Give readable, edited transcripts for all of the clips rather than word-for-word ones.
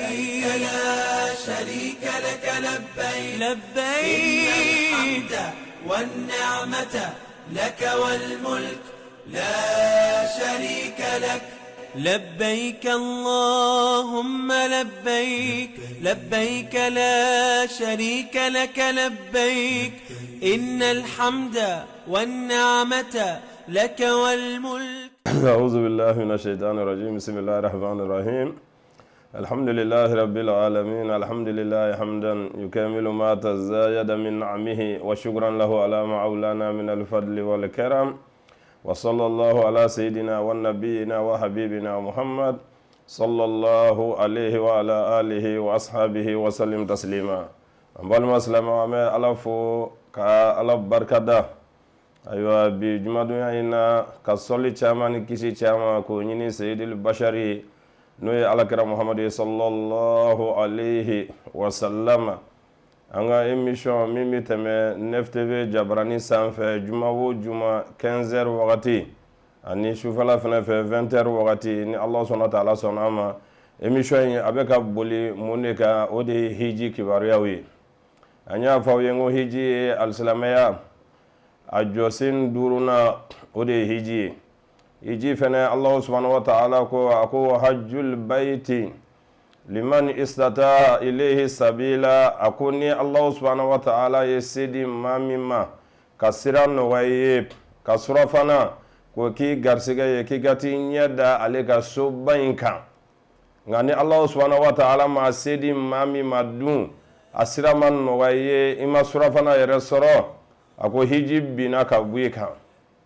لبيك لا شريك لك لبيك لبيك إن الحمد والنعمة لك والملك لا شريك لك. لبيك اللهم لبيك لبيك لا شريك لك لبيك إن الحمد والنعمة لك والملك. أعوذ بالله من الشيطان الرجيم. بسم الله الرحمن الرحيم. الحمد لله رب العالمين. الحمد لله حمدا يكمل ما تزايد من نعمه، وشكرا له على ما أولانا من الفضل والكرم، وصلى الله على سيدنا ونبينا وحبيبنا محمد صلى الله عليه وعلى آله وأصحابه وسلم تسليما. An balima silamɛw, an bɛ Ala fo ka Ala barikada. Ayiwa, bi jumadonya in na, ka sɔli caman ni kisi caman k'o ɲini Seyidil Bashari, n'o ye Alakira Muhamadu ye, sallallahu alayhi wa sallam. An ka émission min bɛ tɛmɛ Nef TV jabarani sanfɛ juma o juma 15 heures wagati, ani sufɛla fɛnɛ fɛ 20 heures wagati, ni Ala sɔnna taala sɔnna a ma, émission in a bɛ ka boli mun de kan? O de ye hiji kibaruyaw ye. An y'a fɔ aw ye n ko hiji ye alisilamɛya a jɔsen duurunan, o de ye hiji ye. Hiji fɛnɛ, Alahu subahana wa taala ko, a ko: hajjul bayti liman istata ilayhi sabila. A ko ni Alahu subahana wa taala ye se di maa min ma, ka sira nɔgɔya i ye, ka surafana k'o k'i garisɛgɛ ye, k'i ka t'i ɲɛ da ale ka soba in kan. Nka ni Alahu subahana wa taala ma se di maa min ma dun, a sira ma nɔgɔya i ye, i ma surafana yɛrɛ sɔrɔ, a ko hiji binna ka bɔ i kan.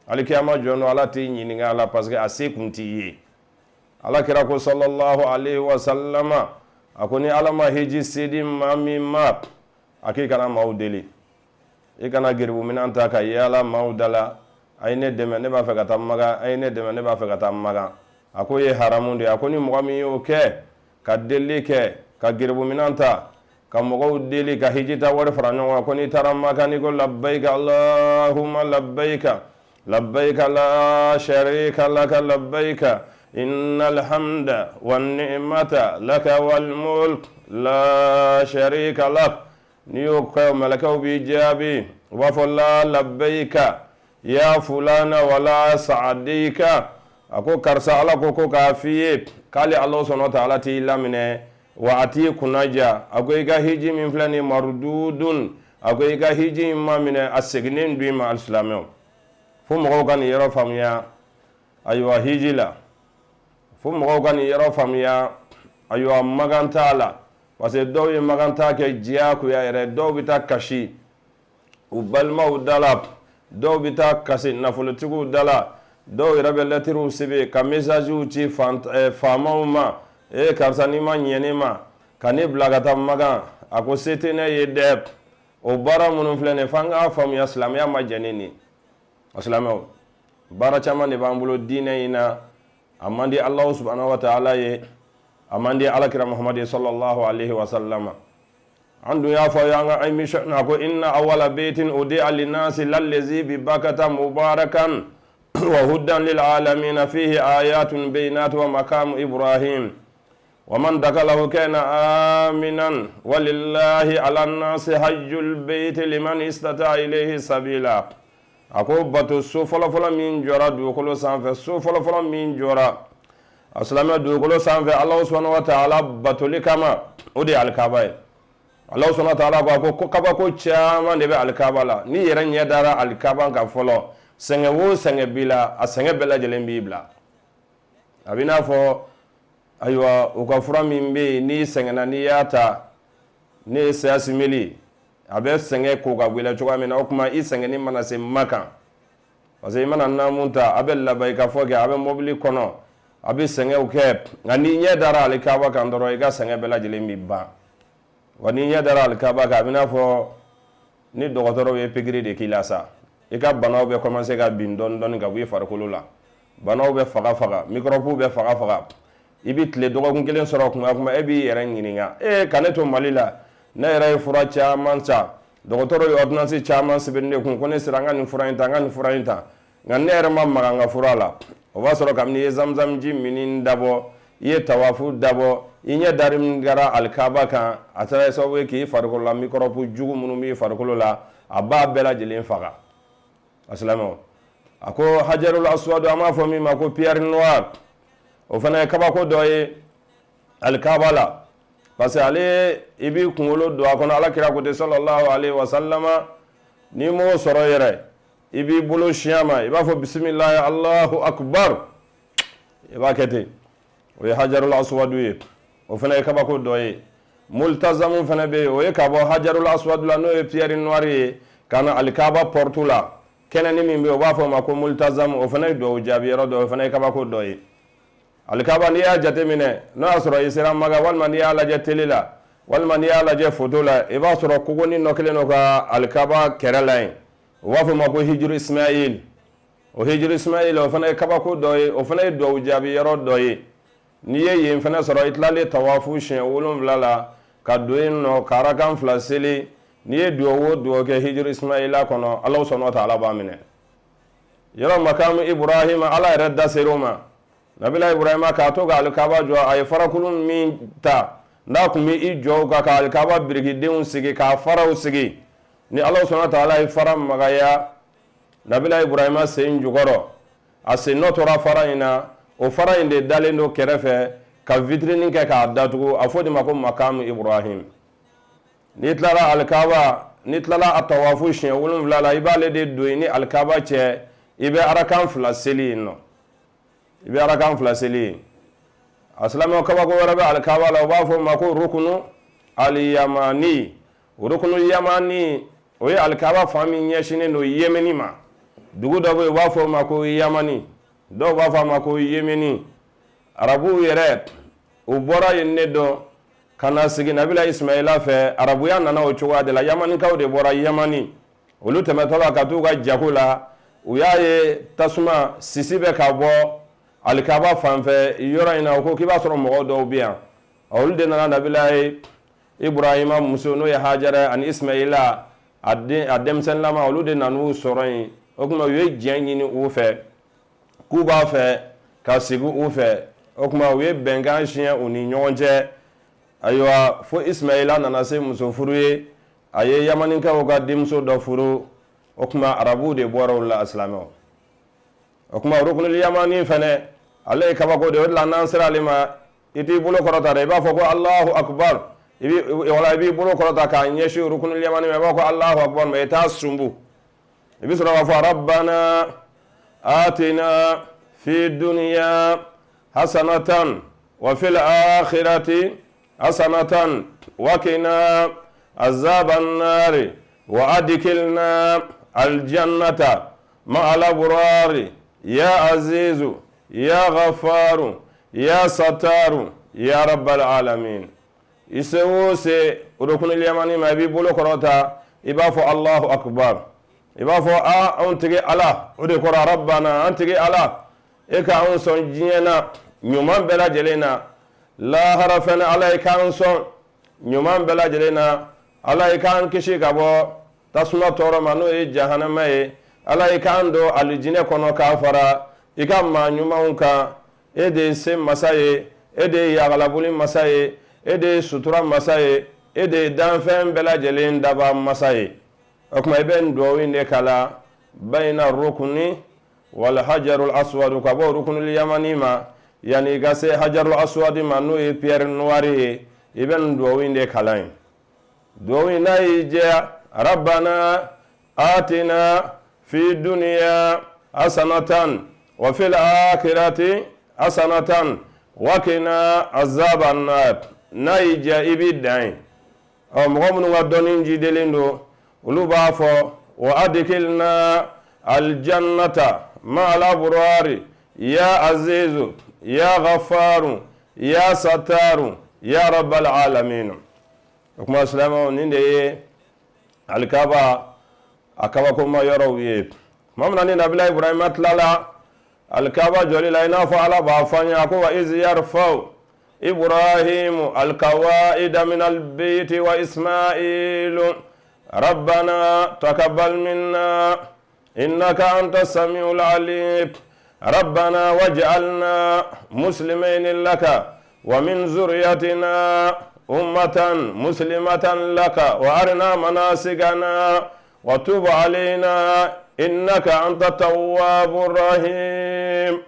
Alikiyama jɔ don, Ala t'i ɲininka a la, parce que a se kun t'i ye. Ala kira ko, sallallahu alaihi wa sallama, a ko ni Ala ma hiji se di maa min ma, a k'i kana maaw deli, i kana geribuminan ta ka yaala maaw da la: a ye ne dɛmɛ, ne b'a fɛ ka taa Makan, a ye ne dɛmɛ, ne b'a fɛ ka taa Makan. A ko ye haramu de ye. A ko ni mɔgɔ min y'o kɛ, ka delili kɛ, ka geribuminan ta ka mɔgɔw deli ka hiji ta wari fara ɲɔgɔn kan, ko n'i taara Makan, n'i ko labbayika allahumma labbayika labbayika la sharika laka labbayika innal hamda wan ni'mata laka wal mulk la sharika lak, n'i y'o kɛ, mɛlɛkɛw b'i jaabi, u b'a fɔ: la labbayika ya fulana wala sa'adika. A ko karisa, Ala ko k'a f'i ye k'ale Ala subhanahu wa ta'ala t'i laminɛ, wa a t'i kunnaja. A ko i ka hiji min filɛ nin mardudun, a ko i ka hiji in ma minɛ, a seginnen don i ma. Alisilamɛw, fo mɔgɔw ka nin yɔrɔ faamuya. Ayiwa, hiji la, fo mɔgɔw ka nin yɔrɔ faamuya. Ayiwa, makan t'a la, parce que dɔw ye makan ta kɛ diyagoya yɛrɛ. Dɔw bɛ taa kasi u balimaw da la, dɔw bɛ taa kasi nafolotigiw da la, dɔw yɛrɛ bɛ lɛtiriw sɛbɛn ka messagew ci faamaw ma: e karisa, n'i ma ɲɛ ne ma ka ne bila ka taa Makan, a ko se tɛ ne ye dɛ. O baara minnu filɛ nin ye, f'an k'a faamuya, silamɛya ma jɛn ni nin. Silamɛw, baara caman de b'an bolo diinɛ in na, a man di Alahu subahana wa taala ye, a man di Alakira Muhamadu sallallahu alaihi wa sallama. An dun y'a fɔ an ka émission na ko inna awwala baitin udi'a linnasi lallazi bi Bakata mubarakan wa hudan lil alamina fihi ayatun bayinat wa makamu Ibrahim wa man dakalahu kana aminan walillahi ala nnasi hajjul baiti liman istata ilayhi sabila. A ko bato so fɔlɔfɔlɔ min jɔra dugukolo sanfɛ, so fɔlɔfɔlɔ min jɔra a silamɛ dugukolo sanfɛ Ala subhanahu wa ta'ala batoli kama, o de ye Alikaba ye. Ala subhanahu wa ta'ala ko kabako caman de bɛ Alikaba la. N'i yɛrɛ ɲɛ dara Alikaba kan fɔlɔ, sɛgɛn o sɛgɛn b'i la, a sɛgɛn bɛɛ lajɛlen b'i bila. A bɛ n'a fɔ, ayiwa, u ka fura min bɛ yen, n'i sɛgɛnna, n'i y'a ta, ne ye saya simili, a bɛ sɛgɛn ko ka wele cogoya min na, o tuma i sɛgɛnni mana se Makan, parce que i mana naamu ta, a bɛ laban i ka fɔ kɛ, a bɛ mobili kɔnɔ, a bɛ sɛgɛnw kɛ, nka n'i ɲɛ dara Alikaba kan dɔrɔn, i ka sɛgɛn bɛɛ lajɛlen bɛ ban. Wa n'i ɲɛ dara Alikaba kan, a bɛ n'a fɔ ni dɔgɔtɔrɔw ye pikiri de k'i la sa, i ka banaw bɛ commencer ka bin dɔɔni dɔɔni ka bɔ i farikolo la. Banaw bɛ faga faga, microbew bɛ faga faga. I bɛ tile dɔgɔkun kelen sɔrɔ, kuma kuma e b'i yɛrɛ ɲininka: e ka ne to Mali la, ne yɛrɛ ye fura caman san, dɔgɔtɔrɔ ye ordonnance caman sɛbɛn ne kun ko ne sera n ka nin fura in ta, n ka nin fura in ta, nka ne yɛrɛ ma maga n ka fura la. O b'a sɔrɔ kabini i ye zamzamji min dabɔ, i ye tawafu dabɔ, i ɲɛ dari min kɛra alikaba kan, a kɛra sababu ye k'i farikolo la mikɔrɔbu jugu minnu b'i farikolo la, a b'a bɛɛ lajɛlen faga. A silamɛw, a ko hajarul aswadu, an b'a fɔ min ma ko pierre noire, o fana ye kabako dɔ ye alikaba la, parce que ale i b'i kunkolo don a kɔnɔ. Ala kira ko ten sallallahu alaihi wasallama, n'i m'o sɔrɔ yɛrɛ, i b'i bolo sin a ma, i b'a fɔ bisimilahi Allahu akbar, i b'a kɛ ten. O ye hajarul aswadu ye, o fana ye kabako dɔ ye. Multazamu fana bɛ yen, o ye ka bɔ hajarul aswadu la, n'o ye pierre noire ye, ka na alikaba porte la, kɛnɛni min bɛ yen, o b'a fɔ o ma ko multazamu. O fana ye duwawu jaabi yɔrɔ dɔ ye, o fana ye kabako dɔ ye. Alikaba, n'i y'a jateminɛ, n'o y'a sɔrɔ i sera Maka, walima n'i y'a lajɛ tele la, walima n'i y'a lajɛ foto la, i b'a sɔrɔ kogonin dɔ kɛlen don ka alikaba kɛrɛ la yen, o b'a fɔ o ma ko hijiru Ismail. O hijiru Ismail, o fana ye kabako dɔ ye, o fana ye duwawu jaabi yɔrɔ dɔ ye. N'i ye yen fana sɔrɔ, i tilalen tawafu siɲɛ 7 la ka don yen nɔ ka arakan 2 seli, n'i ye duwawu o duwawu kɛ hijiru Ismaila kɔnɔ, Ala subahana wa taala b'a minɛ. Yɔrɔ makamu Ibrahima, Ala yɛrɛ da ser'o ma. Nabila Ibrahima k'a to ka alikaba jɔ, a ye farakulu min ta n'a tun bɛ i jɔ o kan ka alikaba birikidenw sigi, k'a faraw sigi, ni Ala subahana wa taala ye fara magaya Nabila Ibrahima sen jukɔrɔ, a sen nɔ tora fara in na. O fara in de dalen don kɛrɛfɛ ka vitrine kɛ k'a datugu, a fɔ de ma ko makamu Ibrahim. N'i tilara alikaba, n'i tilala a tawafu siɲɛ 7 la, i b'ale de don i ni alikaba cɛ, i bɛ arakan 2 seli yen nɔ, i bɛ arakan 2 seli yen. A silamɛw, kabako wɛrɛ bɛ alikaba la, u b'a fɔ o ma ko rukunu aliyamani. Rukunu yamani, o ye alikaba fan min ɲɛsinnen don yemeni ma. Dugu dɔ bɛ yen, u b'a fɔ o ma ko yamani, dɔw b'a fɔ a ma ko yemeni. Arabuw yɛrɛ, u bɔra yen ne dɔn ka na sigi Nabila Ismaila fɛ. Arabuya nana o cogoya de la. Yamanikaw de bɔra Yamani, olu tɛmɛtɔ la ka t'u ka jago la, u y'a ye tasuma sisi bɛ ka bɔ alikaba fanfɛ yɔrɔ in na. U ko k'i b'a sɔrɔ mɔgɔ dɔw bɛ yan. Olu de nana Nabila Ibrahima muso, n'o ye Hajara, ani Ismaila a denmisɛnninlama, olu de nan'u sɔrɔ yen. O tuma u ye diɲɛ ɲini u fɛ k'u b'a fɛ ka sigi u fɛ. O tuma u ye bɛnkan siɲɛ u ni ɲɔgɔn cɛ. Ayiwa, fo Ismaila nana se muso furu ye, a ye yamanikaw ka denmuso dɔ furu. O tuma arabuw de bɔra o la, silamɛw. O tuma rukunul yamani fɛnɛ, ale ye kabako de ye. O de la n'an sera ale ma, i t'i bolo kɔrɔta dɛ, i b'a fɔ ko Alahu akubar. I b'i wala i b'i bolo kɔrɔta k'a ɲɛsin rukunul yamani ma, i b'a fɔ ko Alahu akubar, mais i t'a sunbu. I bɛ sɔrɔ k'a fɔ rabbana atina fi dunya hasanatan wa fil akhirati hasanatan wa qina azaban nari wa adkhilna aljannata ma'al abrari ya azizu ya ghafaru ya sataru ya rabbal alamin. I se o se rukunul yamani ma, i b'i bolo kɔrɔta, i b'a fɔ Allahu akbar, i b'a fɔ a anw tigi Ala, o de kɔrɔ rabbana, an tigi Ala, e ka anw sɔn diɲɛ na ɲuman bɛɛ lajɛlen na, lahara fɛnɛ Ala i k'an sɔn ɲuman bɛɛ lajɛlen na, Ala i k'an kisi ka bɔ tasuma tɔɔrɔ ma, n'o ye jahanama ye, Ala i k'an don alijinɛ kɔnɔ k'a fara i ka maa ɲumanw kan. E de ye se masa ye, e de ye yagalaboli masa ye, e de ye sutura masa ye, e de ye danfɛn bɛɛ lajɛlen daba masa ye. O tuma i bɛ nin duwawu in de kalan bayina rukuni wal hajarul aswad, ka bɔ rukunul yamani ma yanni i ka se hajarul aswad ma, n'o ye pierre noire ye. I bɛ nin duwawu in de kalan yen. Duwawu in, n'a y'i diya, rabbana atina fi dunya hasanatan wa fil akhirati hasanatan wa qina azaban nar. N'a y'i diya, i b'i dan yen. Ɔ, mɔgɔ minnu ka dɔnni jidelen don, olu b'a fɔ wa adkhilna aljannata ma'al abrari ya azizu ya ghafaru ya sataru ya rabbal alamin. O tuma silamɛw, nin de ye alikaba a kabakoma yɔrɔw ye. Tuma min na ni nabila Ibrahima tilala alikaba jɔli la, i n'a fɔ Ala b'a fɔ an ye, a ko wa iz yarfau Ibrahimu alkawaida min albeyti wa Ismailu rabbana takabbal minna innaka anta samiul alim. ربنا واجعلنا مسلمين لك ومن ذريتنا أمة مسلمة لك وأرنا مناسكنا وتب علينا إنك أنت التواب الرحيم.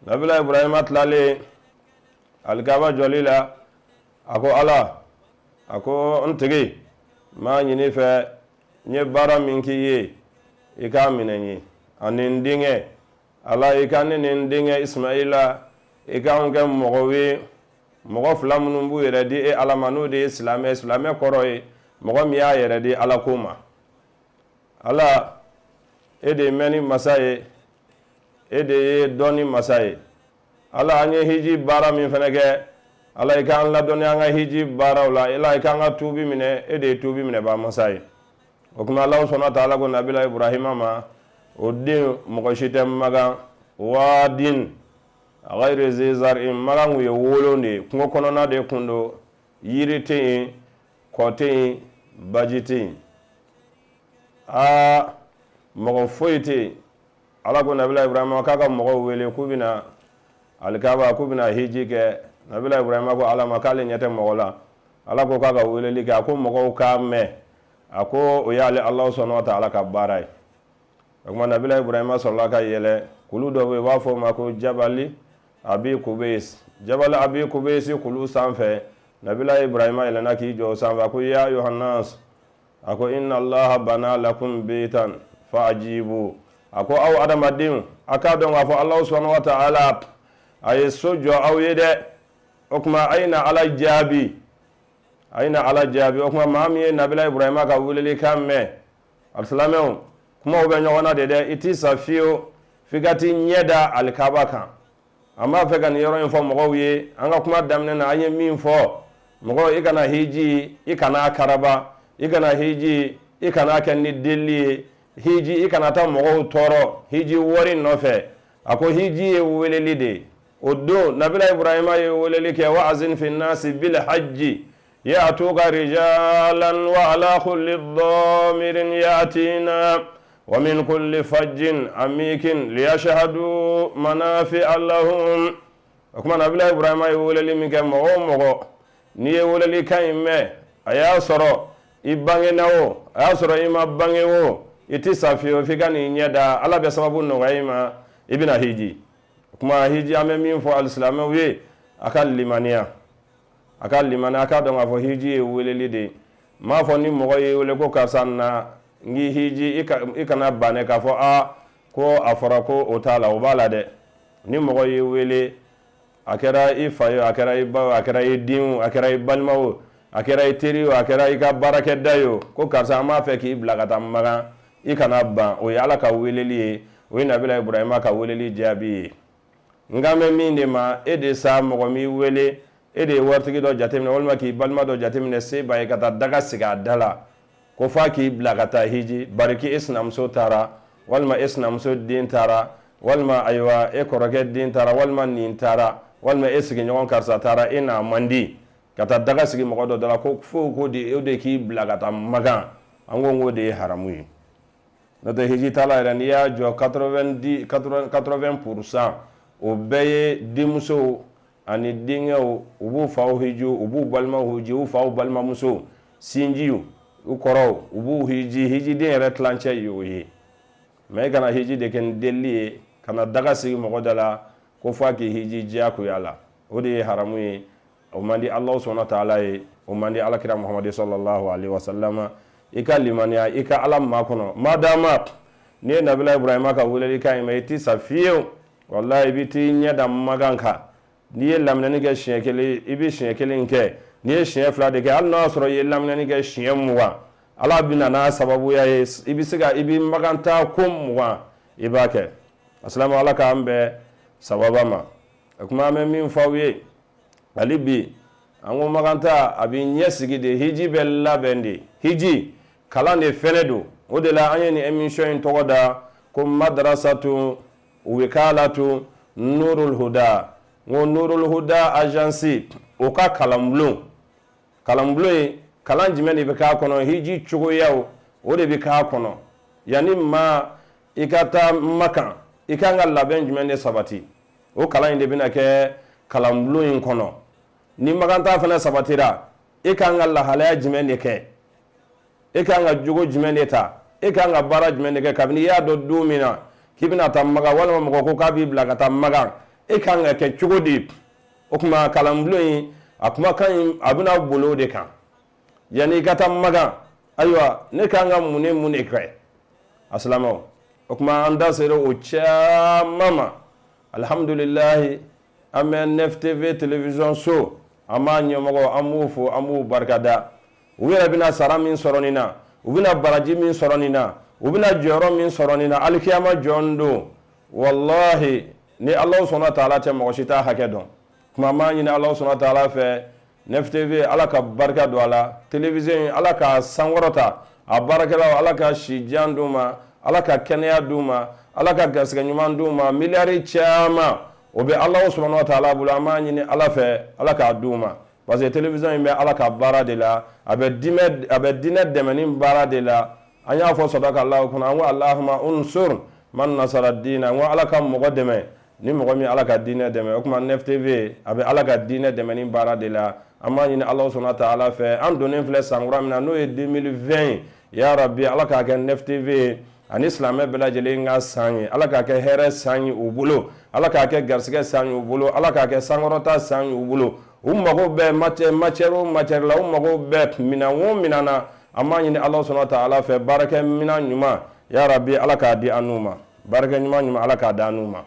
Nabila Ibrahima tilalen alikaba jɔli la, a ko Ala, a ko n tigi, n b'a ɲini i fɛ, n ye baara min k'i ye, i k'a minɛ n ye ani n denkɛ. Ala, i ka ne ni n denkɛ Ismaila, i k'anw kɛ mɔgɔw ye, mɔgɔ fila minnu b'u yɛrɛ di e Ala ma, n'o de ye silamɛ. Silamɛ kɔrɔ ye mɔgɔ min y'a yɛrɛ di Ala ko ma. Ala, e de ye mɛnni masa ye, e de ye dɔnni masa ye. Ala, an ye hiji baara min fana kɛ, Ala, i k'an ladɔnniya an ka hiji baaraw la. Ala, i k'an ka tuubi minɛ, e de ye tuubi minɛbaa masa ye. O tuma Ala subhana taala ko nabila Ibrahima ma, o den mɔgɔ si tɛ Makan, wadin ghayri zi zar'in. Makan kun ye wolon de ye, kungo kɔnɔna de kun don, yiri tɛ yen, kɔ tɛ yen, baji tɛ yen, aa mɔgɔ foyi tɛ yen. Ala ko nabila Ibrahima k'a ka mɔgɔw wele k'u bɛna alikaba, k'u bɛna hiji kɛ. Nabila Ibrahima ko Ala ma k'ale ɲɛ tɛ mɔgɔ la. Ala ko k'a ka weleli kɛ, a ko mɔgɔw k'a mɛn, a ko o y'ale Ala subhana wa taala ka baara ye. O tuma nabila Ibrahima sɔrɔla ka yɛlɛ kulu dɔ bɛ yen, u b'a fɔ o ma ko Jabali Abi Kubesi. Jabali Abi Kubesi kulu sanfɛ, nabila Ibrahima yɛlɛnna k'i jɔ o sanfɛ. A ko ya ayuha nas, a ko inna Allaha bana lakum beitan fa ajibu. A ko aw adamadenw, a k'a dɔn k'a fɔ Alahu subahana wa taala a ye so jɔ aw ye dɛ. O tuma a ye na Ala jaabi, a ye na Ala jaabi. O tuma maa min ye nabila Ibrahima ka welelikan mɛn, alisilamɛw, kumaw bɛ ɲɔgɔn na de dɛ. I t'i sa fiyewu f'i ka t'i ɲɛ da alikaba kan. An b'a fɛ ka nin yɔrɔ in fɔ mɔgɔw ye. An ka kuma daminɛ na, an ye min fɔ mɔgɔw, i kana hiji, i kana karaba, i kana hiji, i kana kɛ ni deli ye. Hiji, i kana taa mɔgɔw tɔɔrɔ hiji wari nɔfɛ. A ko hiji ye weleli de ye. O don nabila Ibrahima ye weleli kɛ, wa azin fi nasi bil hajji ya'tuka rijalan wa ala kulli damirin ya'tina wa min kulli fajjin amikin liyashhadu manafi'a lahum. O tuma nabila Ibrahima ye weleli min kɛ, mɔgɔ o mɔgɔ n'i ye weleli kan in mɛn, a y'a sɔrɔ i bangena o, a y'a sɔrɔ i ma bange o, i tɛ sa fiyewu f'i ka n'i ɲɛ da Ala bɛ sababu nɔgɔya i ma, i bɛna hiji. O tuma hiji, an bɛ min fɔ alisilamɛw ye, a ka limaniya, a ka limaniya, a k'a dɔn k'a fɔ hiji ye weleli de ye. N m'a fɔ ni mɔgɔ y'i wele ko karisa na n k'i hiji, i kana ban dɛ, k'a fɔ aa ko a fɔra ko o t'a la. O b'a la dɛ. Ni mɔgɔ y'i wele, a kɛra i fa ye, a kɛra i ba ye, a kɛra i den o, a kɛra i balima o, a kɛra i teri o, a kɛra i ka baarakɛda ye o, ko karisa an b'a fɛ k'i bila ka taa Makan, i kana ban. O ye Ala ka weleli ye, o ye nabila Ibrahima ka weleli jaabi ye. N kan bɛ min de ma, e de sa mɔgɔ m'i wele, e de ye waritigi dɔ jateminɛ walima k'i balima dɔ jateminɛ, se b'a ye, ka taa daga sigi a da la ko f'a k'i bila ka taa hiji, bari k'e sinamuso taara, walima e sinamuso den taara, walima ayiwa e kɔrɔkɛ den taara, walima nin taara, walima e sigiɲɔgɔn karisa taara, e n'a man di, ka taa daga sigi mɔgɔ dɔ da la ko fo ko de o de k'i bila ka taa Makan. An ko k'o de ye haramu ye. N'o tɛ hiji taala yɛrɛ, n'i y'a jɔ 90, 80%, o bɛɛ ye denmusow ani denkɛw, u b'u faw hiji, u b'u balimaw hiji, u faw balimamusow, sinjiw, u kɔrɔw, u b'u hiji. Hijiden yɛrɛ tilancɛ ye o ye. Mais i kana hiji de kɛ ni delili ye, ka na daga sigi mɔgɔ da la ko f'a k'i hiji diyagoya la. O de ye haramu ye, o man di Alahu subahana taala ye, o man di alakira Muhamadu sallallahu alaihi wasallam. I ka limaniya, i ka Ala makɔnɔ. Madama n'i ye nabila Ibrahima ka weleli kan in mɛn, i tɛ sa fiyewu, walahi, i bɛ t'i ɲɛ da Makan kan. N'i ye laminɛni kɛ siɲɛ kelen, i bɛ siɲɛ kelen kɛ. N'i ye siɲɛ fila de kɛ, hali n'a y'a sɔrɔ i ye laminɛni kɛ siɲɛ 20, Ala bɛ na n'a sababuya ye, i bɛ se ka i bɛ Makan taa ko 20, i b'a kɛ. Asilamɛw, Ala k'an bɛn sababa ma. O tuma an bɛ min fɔ aw ye hali bi, an ko Makan taa a bɛ ɲɛsigi de, hiji bɛ labɛn de, hiji kalan de fɛnɛ don. O de la an ye nin émission in tɔgɔ da ko madrasatu wikalatu Nurul Huda. N ko Nurul Huda agence, o ka kalanbulon. Kalanbulon in, kalan jumɛn de bɛ k'a kɔnɔ? Hiji cogoyaw, o de bɛ k'a kɔnɔ. Yanni maa i ka taa Makan, I kan ka labɛn jumɛn de sabati? O kalan in de bɛna kɛ kalanbulon in kɔnɔ. Ni makantaa fana sabatira, e kan ka lahalaya jumɛn de kɛ? E kan ka jogo jumɛn de ta? E kan ka baara jumɛn de kɛ kabini i y'a dɔn don min na k'i bɛna taa Makan, walima mɔgɔ ko k'a b'i bila ka taa Makan, e kan ka kɛ cogo di? O tuma kalanbulon in, a kumakan in, a bɛna boli o de kan. Yanni i ka taa Makan, ayiwa, ne kan ka mun ni mun de kɛ? A silamɛw, o tuma an da sera o caman ma. Alihamudulilayi, an bɛ Nef TV télévision so, an b'a ɲɛmɔgɔ, an b'u fo, an b'u barikada. U yɛrɛ bɛna sara min sɔrɔ nin na, u bɛna baraji min sɔrɔ nin na, u bɛna jɔyɔrɔ min sɔrɔ nin na alikiyama jɔ don, walahi, ni Alahu subahana taala tɛ, mɔgɔ si t'a hakɛ dɔn. Tuma an b'a ɲini Alahu subahana taala fɛ, Nef TV, Ala ka barika don a la. Télévision in, Ala k'a sankɔrɔta. A baarakɛlaw, Ala ka si jan d'u ma, Ala ka kɛnɛya d'u ma, Ala ka garisɛgɛ ɲuman d'u ma. Miliyari caman o bɛ Alahu subahana taala bolo, an b'a ɲini Ala fɛ, Ala k'a d'u ma, parce que télévision in bɛ Ala ka baara de la, a bɛ diinɛ dɛmɛni baara de la. An y'a fɔ sadaka Alahu kɔnɔ, an ko alahuma unsur man nasara diina, n ko Ala ka mɔgɔ dɛmɛ ni mɔgɔ min Ala ka diinɛ dɛmɛ. O tuma Nef TV, a bɛ Ala ka diinɛ dɛmɛni baara de la. An b'a ɲini Alahu subahana taala fɛ, an donnen filɛ sankura min na, n'o ye 2020 ye, ya rabi, Ala k'a kɛ Nef TV ani silamɛ bɛɛ lajɛlen ka san ye. Ala k'a kɛ hɛrɛ san ye u bolo, Ala k'a kɛ garisɛgɛ san ye u bolo, Ala k'a kɛ sankɔrɔta san ye u bolo. U mago bɛ matière o matière la, u mago bɛ minɛn o minɛn na, an b'a ɲini Alahu subahana taala fɛ, baarakɛ minɛn ɲuman, ya rabi, Ala k'a di an n'u ma. Baarakɛ ɲuman ɲuman, Ala k'a di an n'u ma,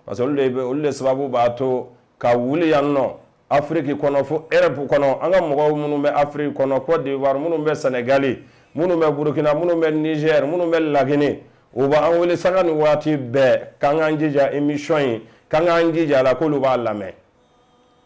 parce que olu de sababu b'a to ka wuli yan nɔ Afiriki kɔnɔ fo Europe kɔnɔ. An ka mɔgɔw minnu bɛ Afiriki kɔnɔ, Côte d'Ivoire, minnu bɛ Sénégali, minnu bɛ Burukina, minnu bɛ Niger, minnu bɛ Laginɛ, u b'an wele sanga ni waati bɛɛ k'an k'an jija émission in, k'an k'an jija a la, k'olu b'a lamɛn.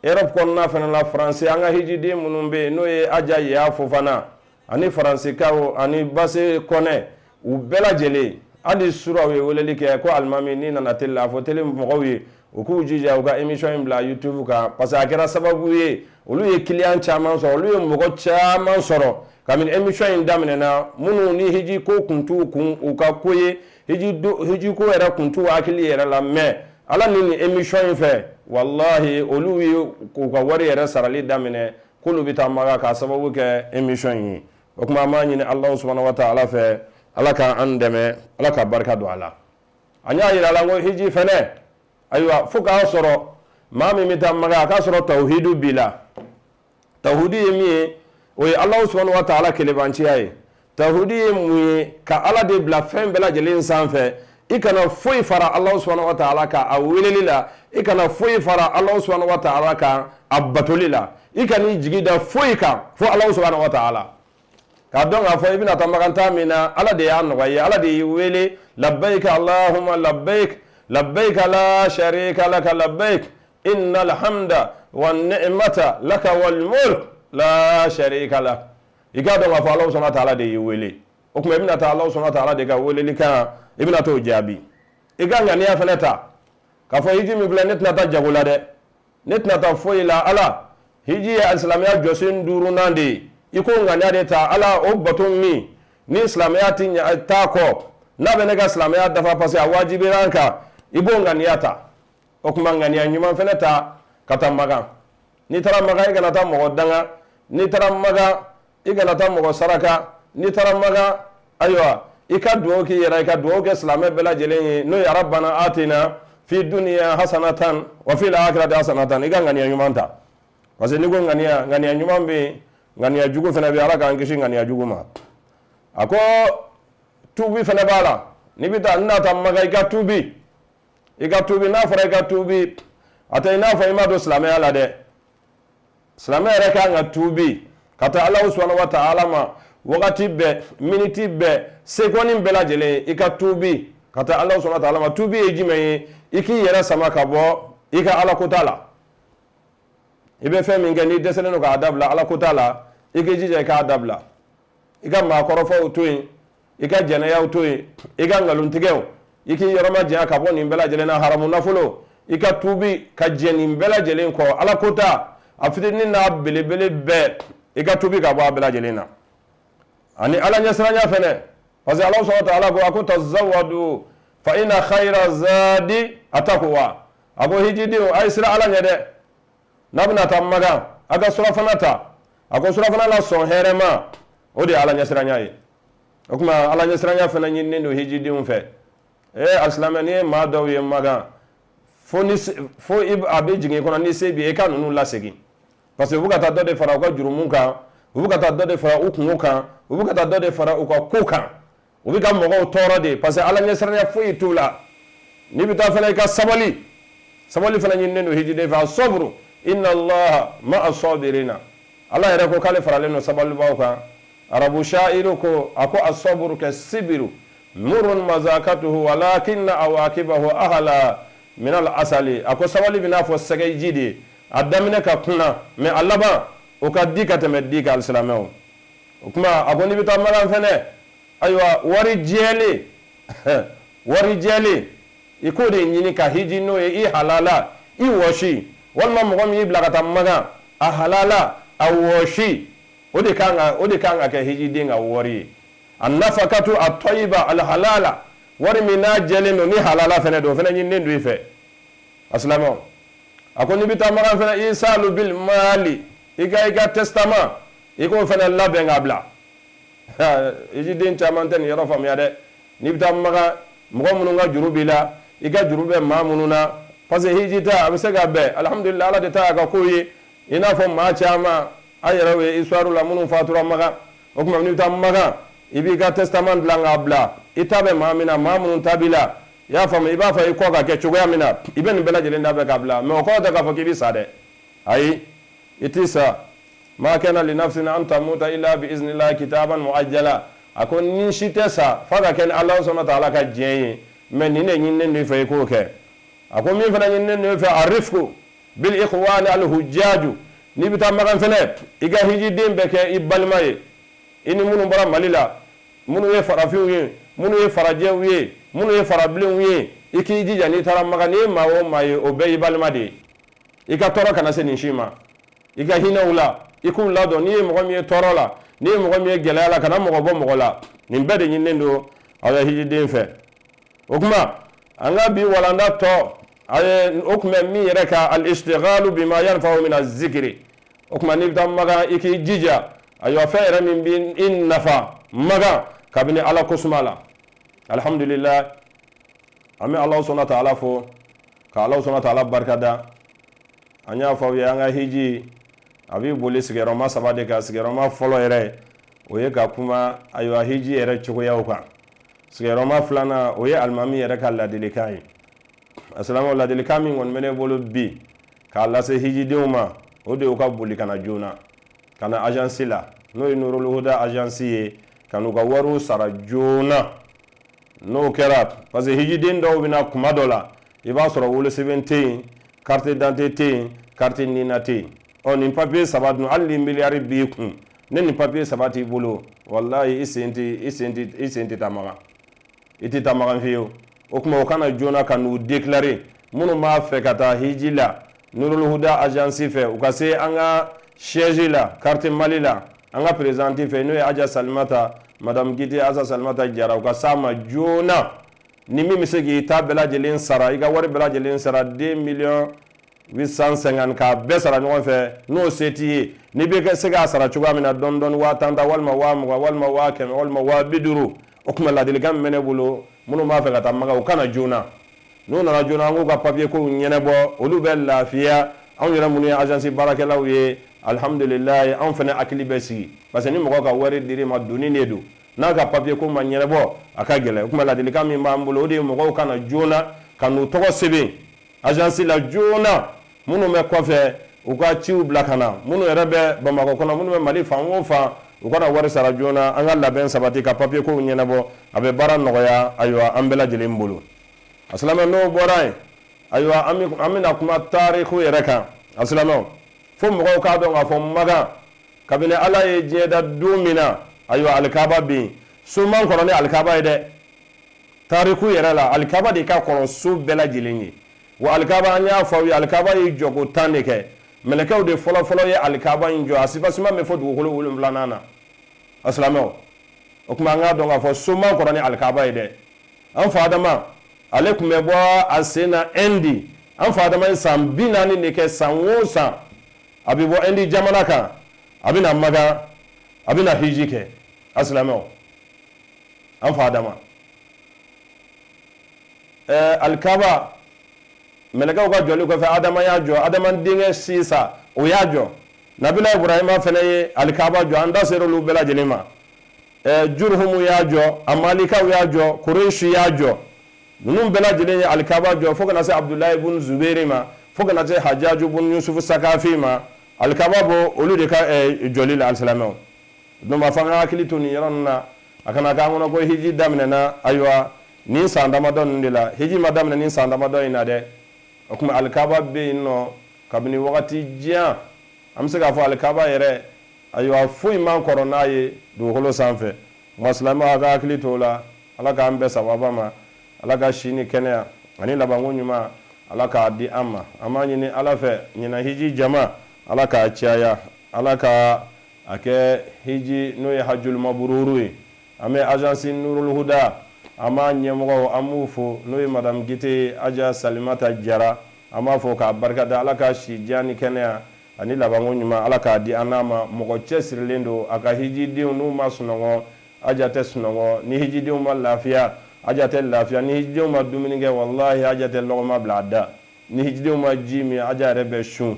Europe kɔnɔna fana la, Faransi, an ka hijiden minnu bɛ yen, n'o ye Aja Yeya Fofana ani Faransikaw ani Base Kɔnɛ, u bɛɛ lajɛlen, hali suraw ye weleli kɛ ko alimami, n'i nana télé la, a fɔ télé mɔgɔw ye u k'u jija u ka émission in bila YouTube kan, parce que a kɛra sababu ye olu ye client caman sɔrɔ, olu ye mɔgɔ caman sɔrɔ kabini émission in daminɛna. Minnu ni hiji ko kun t'u kun, u ka ko ye hiji ko yɛrɛ kun t'u hakili yɛrɛ la, mais Ala ni nin émission in fɛ, walahi, olu ye k'u ka wari yɛrɛ sarali daminɛ k'olu bɛ taa Maka k'a sababu kɛ émission in ye. O tuma an b'a ɲini Alahu subahana wa taala fɛ, Ala k'an dɛmɛ, Ala ka barika don a la. An y'a yira la ko hiji fɛnɛ, ayiwa, fo k'a sɔrɔ maa min bɛ taa Maka, a k'a sɔrɔ tawhidu b'i la. Tawhidi ye min ye, o ye Alahu subahana wa taala kelebanciya ye. Tawhidi ye mun ye? Ka Ala de bila fɛn bɛɛ lajɛlen sanfɛ. I kana foyi fara Alahu subahana wa taala kan a weleli la, i kana foyi fara Alahu subahana wa taala kan a batoli la, i kan'i jigi da foyi kan fo Alahu subahana wa taala. K'a dɔn k'a fɔ i bɛna taa Makan min na, Ala de y'a nɔgɔya i ye, Ala de y'i wele: labbayika allahumma labbayik, labbayika la sharika laka labbayik, innal hamda wa ni'mata laka wal mulk la sharika lak. I k'a dɔn k'a fɔ Alahu subahana wa taala de y'i wele. O tuma i bɛna taa Alahu subahana wa taala de ka weleli kan, i bɛna t'o jaabi. I ka ŋaniya fana ta k'a fɔ hiji min filɛ, ne tɛna taa jago la dɛ, ne tɛna taa foyi la. Ala, hiji ye alisilamɛya jɔsen duurunan de ye. I ko ŋaniya de ta, Ala, o bato min ni silamɛya tɛ taa kɔ, n'a bɛ ne ka silamɛya dafa, parce que a wajibira an kan, i b'o ŋaniya ta. O tuma ŋaniya ɲuman fana ta ka taa Makan. N'i taara Makan, i kana taa mɔgɔ danga. N'i taara Makan, i kana taa mɔgɔ saraka. N'i taara Makan, ayiwa, i ka dugawu k'i yɛrɛ, i ka dugawu kɛ silamɛ bɛɛ lajɛlen ye, n'o ye rabbana atina fi dunya hasanatan wa fil akhirati hasanatan. I ka ŋaniya ɲuman ta, parce que n'i ko ŋaniya, ŋaniya ɲuman bɛ yen, ŋaniya jugu fana bɛ yen. Ala k'an kisi ŋaniya jugu ma. A ko tuubi fana b'a la. N'i bɛ taa, n'a taa Makan, i ka tuubi, i ka tuubi. N'a fɔra i ka tuubi, a tɛ i n'a fɔ i ma don silamɛya la dɛ. Silamɛ yɛrɛ kan ka tuubi ka taa Alahu subahana wa taala ma wagati bɛɛ, miniti bɛɛ, seconde bɛɛ lajɛlen, i ka tuubi ka taa Alahu subahana wa taala ma. Tuubi ye jumɛn ye? I k'i yɛrɛ sama ka bɔ i ka ala kota la. I bɛ fɛn min kɛ, n'i dɛsɛlen don k'a dabila ala kota la, i k'i jija i k'a dabila. I ka maakɔrɔfɔw to yen, i ka jɛnɛyaw to yen, i ka nkalontigɛw, i k'i yɔrɔ majanya ka bɔ nin bɛɛ lajɛlen na. Haramu nafolo, i ka tuubi ka jɛ nin bɛɛ lajɛlen kɔ. Ala kota, a fitinin n'a belebele bɛɛ, i ka tuubi ka bɔ a bɛɛ lajɛlen na. Ani ala ɲɛsiranya fɛnɛ, parce que Ala subahana wa taala ko, a ko tazawwadu. Fa inna khayra zadi atakuwa. A ko hijidenw, a ye siran Ala ɲɛ dɛ. N'a bɛna taa Makan, a ka surafana ta. A ko surafana la sɔn hɛrɛma, o de ye Ala ɲɛsiranya ye. O tuma Ala ɲɛsiranya fana ɲininen don hijidenw fɛ. Ee alisilamɛ, n'i ye maa dɔw ye Makan, fo ni fo a bɛ jigin i kɔnɔ, ni se b'i ye, i ka ninnu lasegin, parce que u bɛ ka taa dɔ de fara u ka jurumu kan, u bɛ ka taa dɔ de fara u kungo kan, u bɛ ka taa dɔ de fara u ka ko kan, u bɛ ka mɔgɔw tɔɔrɔ de, parce que Ala ɲɛsiranya foyi t'u la. N'i bɛ taa fana, i ka sabali. Sabali fana ɲininen don hijiden fɛ. Asɔburu inna allaha ma'a sabirina. Ala yɛrɛ ko k'ale faralen don sabalibaw kan. Arabu shairu ko, a ko asɔburu kɛ sibiru murun mazakatuhu walakinna awakibahu ahala minal asali. A ko sabali bɛ n'a fɔ sɛgɛji de ye, a daminɛ ka kunna, mais a laban o ka di ka tɛmɛ di kan. Alisilamɛw, o tuma a ko n'i bɛ taa Makan fɛnɛ, ayiwa, wari jɛlen, wari jɛlen, i k'o de ɲini ka hiji n'o ye, i halala, i wɔsi, walima mɔgɔ min y'i bila ka taa Makan, a halala, a wɔsi, o de kan ka kɛ hijiden ka wari ye. A nafakatu a tɔyiba alhalala, wari min n'a jɛlen don ni halala fɛnɛ don, o fɛnɛ ɲininen don i fɛ. A silamɛw, a ko n'i bɛ taa Makan fɛnɛ, isalu bil mali, i ka testament, i k'o fɛnɛ labɛn k'a bila. Hijiden caman tɛ nin yɔrɔ faamuya dɛ. N'i bɛ taa Makan, mɔgɔ minnu ka juru b'i la, i ka juru bɛ maa minnu na, parce que hiji ta a bɛ se ka bɛn, alhamdulilah, Ala de ta y'a ka ko ye, i n'a fɔ maa caman a yɛrɛ ye histoire la minnu fatura Makan. O tuma n'i bɛ taa Makan, i b'i ka testament dilan k'a bila, i ta bɛ maa min na, maa minnu ta b'i la, i y'a faamu, i b'a fɔ i kɔ ka kɛ cogoya min na, i bɛ nin bɛɛ lajɛlen labɛn k'a bila. Mais o kɔrɔ tɛ k'a fɔ k'i bɛ sa dɛ. Ayi, i t'i sa. Ma kana li nafsin an tamuta illa bi iznillah kitaban muajjala. A ko ni si tɛ sa f'a ka kɛ ni Ala subhanahu wa ta'ala ka diɲɛ ye. Mais nin de ɲininen don i fɛ, i k'o kɛ. A ko min fana ɲininen don i fɛ, arifku bil ikhwani al hujjaju. N'i bɛ taa Makan fɛnɛ, i ka hijiden bɛ kɛ i balima ye, i ni minnu bɔra Mali la, minnu ye farafinw ye, minnu ye farajɛw ye, minnu ye farabilenw ye, i k'i jija, n'i taara Makan, n'i ye maa o maa ye, o bɛɛ y'i balima de ye. I ka tɔɔrɔ kana se nin si ma, i ka hinɛ u la, i k'u ladɔn. N'i ye mɔgɔ min ye tɔɔrɔ la, n'i ye mɔgɔ min ye gɛlɛya la, kana mɔgɔ bɔ mɔgɔ la. Nin bɛɛ de ɲininen don aw ka hijiden fɛ. O tuma an ka bi walanda tɔ a ye, o tun bɛ min yɛrɛ kan, al ishtighalu bima yanfa'u min azikiri. O tuma n'i bɛ taa Makan, i k'i jija, ayiwa, fɛn yɛrɛ min bɛ i nafa Makan kabini Ala kosuma la. Alhamdulillah, an bɛ Ala subhanahu wa ta'ala fo ka Ala subhanahu wa ta'ala barikada. An y'a fɔ aw ye, an ka hiji a bɛ boli sigiyɔrɔma saba de kan. Sigiyɔrɔma fɔlɔ yɛrɛ, o ye ka kuma, ayiwa, hiji yɛrɛ cogoyaw kan. Sigiyɔrɔma filanan, o ye alimami yɛrɛ ka ladilikan ye. A silamɛw, ladilikan min kɔni bɛ ne bolo bi k'a lase hijidenw ma, o de y'u ka boli ka na joona, ka na agence la, n'o ye Nurul Huda agence ye, ka n'u ka wariw sara joona. N'o kɛra, parce que hijiden dɔw bɛna kuma dɔ la, i b'a sɔrɔ wolosɛbɛn tɛ yen, carte d'identité tɛ yen, carte NINA tɛ yen. Ɔ nin papier saba dun, hali ni miliyari b'i kun, ne nin papier saba t'i bolo, walahi, i sen tɛ taa Makan, i tɛ taa Makan fiyewu. O tuma o kana joona ka n'u déclarer. Minnu b'a fɛ ka taa hiji la Nurul Huda agence fɛ, u ka se an ka siège la, quartier Mali la, an ka présidente fɛ, n'o ye Aja Salimata, madame Gite Asa Salimata Jara, u ka s'a ma joona. Ni min bɛ se k'i ta bɛɛ lajɛlen sara, i ka wari bɛɛ lajɛlen sara, 2 millions 850, k'a bɛɛ sara ɲɔgɔn fɛ, n'o se t'i ye, n'i bɛ se k'a sara cogoya min na dɔɔni dɔɔni, 10 000 ta, walima 20 000, walima 100 000, walima 50 000. O tuma ladilikan min bɛ ne bolo, minnu b'a fɛ ka taa Maka, u ka na joona. N'u nana joona, an k'u ka papier kow ɲɛnabɔ, olu bɛ lafiya. Anw yɛrɛ minnu ye agence baarakɛlaw ye, alihamudulilayi, anw fana hakili bɛ sigi, parce que ni mɔgɔ ka wari dir'i ma, doni de don, n'a ka papier ko ma ɲɛnabɔ, a ka gɛlɛn. O tuma ladilikan min b'an bolo, o de ye mɔgɔw ka na joona ka n'u tɔgɔ sɛbɛn agence la joona. Minnu bɛ kɔfɛ, u ka ciw bila ka na. Minnu yɛrɛ bɛ Bamakɔ kɔnɔ, minnu bɛ Mali fan o fan, u kana wari sara joona, an ka labɛn sabati ka papier kow ɲɛnabɔ, a bɛ baara nɔgɔya, ayiwa, an bɛɛ lajɛlen bolo. A silamɛ, n'o bɔra yen, ayiwa, an bɛna kuma tariku yɛrɛ kan. A silamɛw, fo mɔgɔw k'a dɔn k'a fɔ Makan, kabini Ala ye diɲɛ da don min na, ayiwa, alikaba bɛ yen. So man kɔrɔ ni alikaba ye dɛ. Tariku yɛrɛ la, alikaba de ka kɔrɔ so bɛɛ lajɛlen ye. Wa alikaba, an y'a fɔ aw ye, alikaba ye jɔko 10 de kɛ. Mɛlɛkɛw de fɔlɔfɔlɔ ye alikaba in jɔ. A sifasima bɛ fɔ dugukolo wolonfilanan na. A silamɛw, o tuma an k'a dɔn k'a fɔ so man kɔrɔ ni alikaba ye dɛ. An fa Adama Ale tun bɛ bɔ a sen na Indi. An fa Adama ye san 40 de kɛ, san o san a bɛ bɔ Indi jamana kan, a bɛ na Makan, a bɛ na hiji kɛ. A silamɛw, an fa Adama, alikaba mɛlɛkɛw ka jɔli kɔfɛ, Adama y'a jɔ, Adama denkɛ Sisa o y'a jɔ, Nabila Ibrahima fana ye alikaba jɔ. An da sera olu bɛɛ lajɛlen ma. Juruhumu y'a jɔ, Amalikaw y'a jɔ, Kuresu y'a jɔ. Ninnu bɛɛ lajɛlen ye alikaba jɔ fo ka na se Abudulayi bun Zuberi ma, fo ka na se Hajaju bun Yusufu Sakafi ma. Alikaba bɔ olu de ka jɔli la. Alisilamɛw, donc a fɔ an ka hakili to nin yɔrɔ ninnu na, a kana k'an kɔnɔ ko hiji daminɛna ayiwa nin san damadɔ ninnu de la. Hiji ma daminɛ nin san damadɔ in na dɛ. O tuma alikaba bɛ yen nɔ kabini wagati jan. An bɛ se k'a fɔ alikaba yɛrɛ, ayiwa, foyi man kɔrɔ n'a ye dugukolo sanfɛ. Nka silamɛw, a ka hakili to o la. Ala k'an bɛɛ sababa ma. Ala ka si ni kɛnɛya ani labanko ɲuman, Ala k'a di an ma. An b'a ɲini Ala fɛ, ɲinan hiji jama, Ala k'a caya, Ala ka a kɛ hiji n'o ye hajjul mabururu ye. An bɛ agence Nurul Huda, an b'a ɲɛmɔgɔw, an b'u fo, n'o ye madame Gite Aja Salimata Jara. An b'a fɔ k'a barikada. Ala ka si jan ni kɛnɛya ani labanko ɲuman, Ala k'a di an n'a ma. Mɔgɔ cɛsirilen don. A ka hijidenw n'u ma sunɔgɔ, Aja tɛ sunɔgɔ. Ni hijidenw ma lafiya, Aja tɛ lafiya. Ni hijidenw ma dumuni kɛ, walahi, Aja tɛ lɔgɔma bila a da. Ni hijidenw ma ji min, Aja yɛrɛ bɛ sun.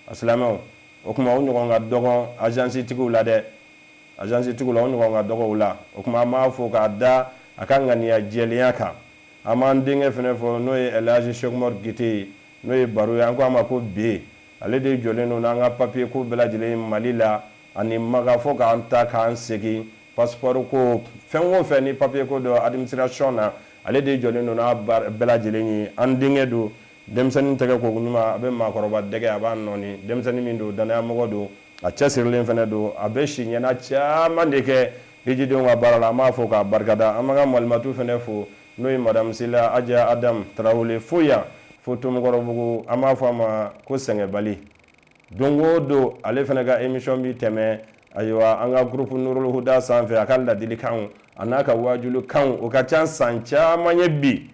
A silamɛw, o tuma o ɲɔgɔn ka dɔgɔn agence tigiw la dɛ. Agence tigiw la, o ɲɔgɔn ka dɔgɔ u la. O tuma an b'a fɔ k'a da a ka ŋaniya jɛlenya kan. An b'an denkɛ fana fɔ, n'o ye Elhaji Cheikh Umar Gite ye, n'o ye baro ye, an ko a ma ko B. Ale de jɔlen don n'an ka papier ko bɛɛ lajɛlen ye Mali la ani Maka, fo k'an ta k'an segin, passeport ko, fɛn o fɛn ni papier ko don administration na, ale de jɔlen don n'a bɛɛ lajɛlen ye. An denkɛ don. Denmisɛnnin tɛgɛ ko ɲuman, a bɛ maakɔrɔba dɛgɛ, a b'a nɔɔni. Denmisɛnnin min don, danayamɔgɔ don, a cɛsirilen fana don. A bɛ si ɲɛna caman de kɛ hijidenw ka baara la. An b'a fo k'a barikada. An b'an ka malimatu fana fo, n'o ye madame Sila Aja Adam Tarawele, fo yan fo Tomikɔrɔbugu. An b'a fɔ a ma ko sɛgɛnbali. Don o don, ale fana ka émission bɛ tɛmɛ, ayiwa, an ka groupe Nurul Huda sanfɛ. A ka ladilikanw a n'a ka wajulikanw, o ka ca san caman ye bi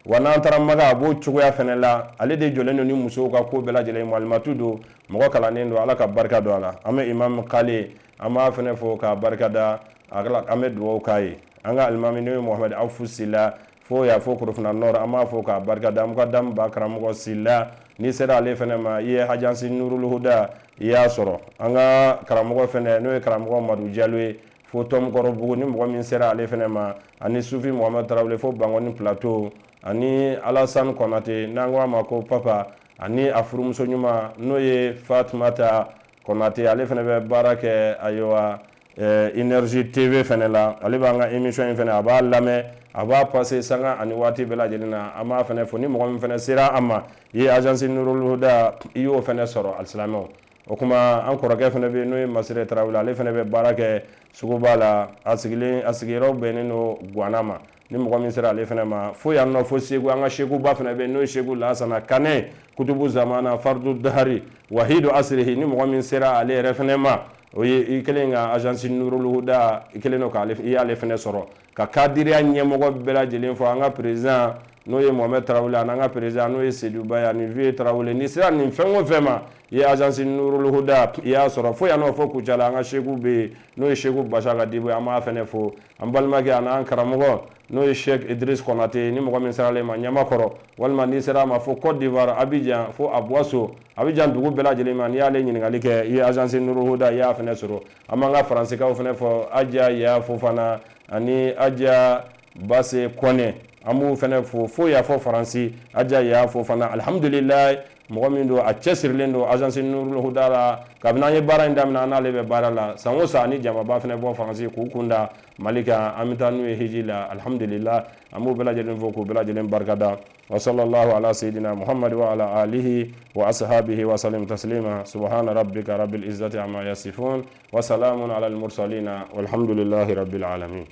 wa. N'an taara Maka, a b'o cogoya fana la. Ale de jɔlen don ni musow ka ko bɛɛ lajɛlen. Malimatu don, mɔgɔ kalannen don. Ala ka barika don a la. An bɛ imam Kale, an b'a fana fo k'a barika da. An bɛ dugawu k'a ye. An ka alimami, n'o ye Mohamed Afu Sila, fo y'a fo Korofina Nord, an b'a fo k'a barika da. An ka damu ba karamɔgɔ Sila, n'i sera ale fana ma, i ye agence Nurul Huda, i y'a sɔrɔ. An ka karamɔgɔ fana, n'o ye karamɔgɔ Madu Jalo ye, fo Tɔmukɔrɔbugu, ni mɔgɔ min sera ale fana ma, ani Sufi Mohamed Tarawele, fo Bangɔni Plateau, ani Alassane Kɔnate, n'an ko a ma ko Papa, ani a furumuso ɲuman, n'o ye Fatumata Kɔnate. Ale fana bɛ baara kɛ, ayiwa, Énergie TV fana la. Ale b'an ka émission in fana, a b'a lamɛn, a b'a passer sanga ani waati bɛɛ lajɛlen na. An b'a fana fo. Ni mɔgɔ min fana sera a ma, i ye agence Nurul Huda, i y'o fana sɔrɔ. Alisilamɛw, o tuma an kɔrɔkɛ fana bɛ yen, n'o ye Masire Tarawele. Ale fana bɛ baara kɛ suguba la. A sigilen, a sigiyɔrɔ bɛnnen don Guwana ma. Ni mɔgɔ min sera ale fana ma, fo yan nɔ fo Segu, an ka Seguba fana bɛ yen, n'o ye Segu Lasana Kanɛ, kutubu zamana, fardu dahari, wahidu asirihi. Ni mɔgɔ min sera ale yɛrɛ fana ma, o ye i kɛlen ka agence Nurul Huda, i kɛlen don k'ale, i y'ale fana sɔrɔ. Ka kadiriya ɲɛmɔgɔ bɛɛ lajɛlen fɔ, an ka président, n'o ye Mohamed Tarawele, ani an ka président, n'o ye Seydou Baye, ani Vieux Tarawele. N'i sera nin fɛn o fɛn ma, i ye agence Nurul Huda, i y'a sɔrɔ. Fo yan nɔ fo Kucala, an ka Seku bɛ yen, n'o ye Seku Basa Dibo ye, an b'a fana fo. An balimakɛ ani an karamɔgɔ, n'o ye Cheikh Idriss Konate, ni mɔgɔ min sera ale ma Ɲamakɔrɔ, walima n'i sera a ma fo Côte d'Ivoire, Abidjan, fo Aboisso, Abidjan dugu bɛɛ lajɛlen ma, n'i y'ale ɲininkali kɛ, i ye agence Nurul Huda, i y'a fana sɔrɔ. An b'an ka faransikaw fana fɔ, Aja Ya Fofana ani Aja Base Kɔnɛ, an b'u fana fo fo y'a fɔ Faransi. Aja Ya Fofana, alhamdulilayi, mɔgɔ min don, a cɛsirilen don agence Nurul Huda la. Kabini an ye baara in daminɛ, an n'ale bɛ baara la. San o san, ni jamaba fana bɔ Faransi k'u kun da Mali kan, an bɛ taa n'u ye hiji la. Alhamdulillah, an b'u bɛɛ lajɛlen fo k'u bɛɛ lajɛlen barikada. Wa sallallahu ala sayyidina Muhammad wa ala alihi wa ashabihi wa sallim taslima. Subhana rabbika rabbil izzati amma yasifun wa salamun ala al mursalina walhamdulillahi rabbil alamin.